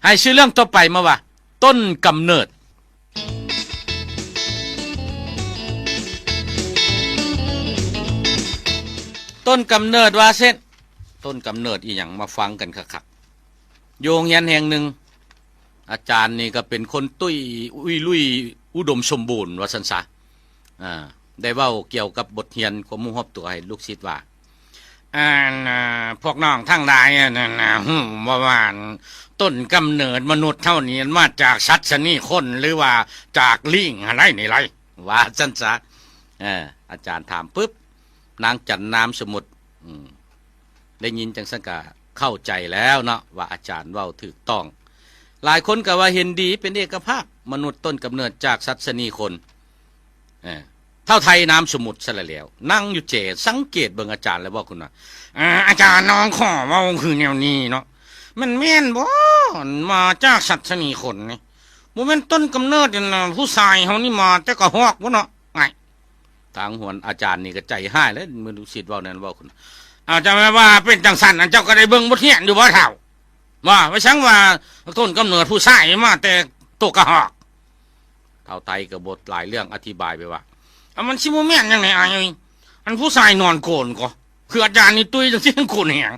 ອ້າຍຊື້ເລື່ອງຕໍ່ໄປມາວ່າ ຕົ້ນກຳເນີດ. ຕົ້ນກຳເນີດວ່າເຊັ່ນ ຕົ້ນກຳເນີດອີ່ຫຍັງ ມາຟັງກັນຄັກໆ. ຢູ່ໂຮງຮຽນແຫ່ງໜຶ່ງ ອາຈານນີ້ກໍເປັນຄົນຕຸ້ຍອຸຍລຸຍ ອຸດົມສົມບູນ ວ່າຊັ້ນຊະ. ອາ ໄດ້ເວົ້າກ່ຽວກັບບົດຮຽນຄວາມຮູ້ຮອບຕົວໃຫ້ລູກສິດວ່າ ອັນ ອາ ພວກນ້ອງທັງຫຼາຍ ອັນນັ້ນນະ ຮູ້ບໍ່ວ່າ ຕົ້ນກຳເນີດມະນຸດເຮົານີ້ ມັນມາຈາກສັດຊະນີຄົນ ຫຼືວ່າຈາກລີງຫັ້ນໃດນີ້ໄລ ວ່າຊັ້ນຊະ. ເອີ ອາຈານຖາມປຶບ ນາງຈັນນາມສົມມຸດ ອືມ ໄດ້ຍິນຈັ່ງຊັ້ນກະເຂົ້າໃຈແລ້ວເນາະ ວ່າອາຈານເວົ້າຖືກຕ້ອງ. ຫຼາຍຄົນກະວ່າເຫັນດີ ເປັນເອກະພາບ ມະນຸດຕົ້ນກຳເນີດຈາກສັດຊະນີຄົນ. ເອີ ທ້າວໄທນາມສົມມຸດຊະແລ້ວ ນັ່ງຢູ່ເຈ ສັງເກດເບິ່ງອາຈານແລ້ວບອກຂຶ້ນວ່າ ອາ ອາຈານ ນ້ອງຂໍເວົ້າຄືແນວນີ້ເນາະ ມັນແມ່ນບໍ່ ມາຈາກສັດຊະນີຄົນນີ້? ບໍ່ແມ່ນຕົ້ນກຳເນີດ ອັນ ຜູ້ຊາຍເຮົານີ້ມາແຕ່ກະຮອກບໍ່ເນາະ? ອ້າຍ ທາງຫົວ ອາຈານນີ້ກໍໃຈຮ້າຍແລ້ວ ມື້ລູກສິດເວົ້ານັ້ນເວົ້າຂຶ້ນ ອາ ເຈົ້າແມ່ນວ່າເປັນຈັ່ງຊັ້ນ ອັນເຈົ້າກໍໄດ້ເບິ່ງບົດຮຽນຢູ່ບໍ່ທ້າວ? ວ່າ ວ່າຊັ້ນ ວ່າຕົ້ນກຳເນີດຜູ້ຊາຍມາແຕ່ໂຕກະຮອກ. ທ້າວໄທກໍບໍ່ຫຼາຍເລື່ອງ ອະທິບາຍໄປວ່າ ອາ ມັນຊິບໍ່ແມ່ນຫຍັງໃດອ້າຍເອີຍ ອັນຜູ້ຊາຍນອນໂກນກໍ ຄືອາຈານນີ້ຕຸ້ຍຈັ່ງຊີ້ໂກນແຮງ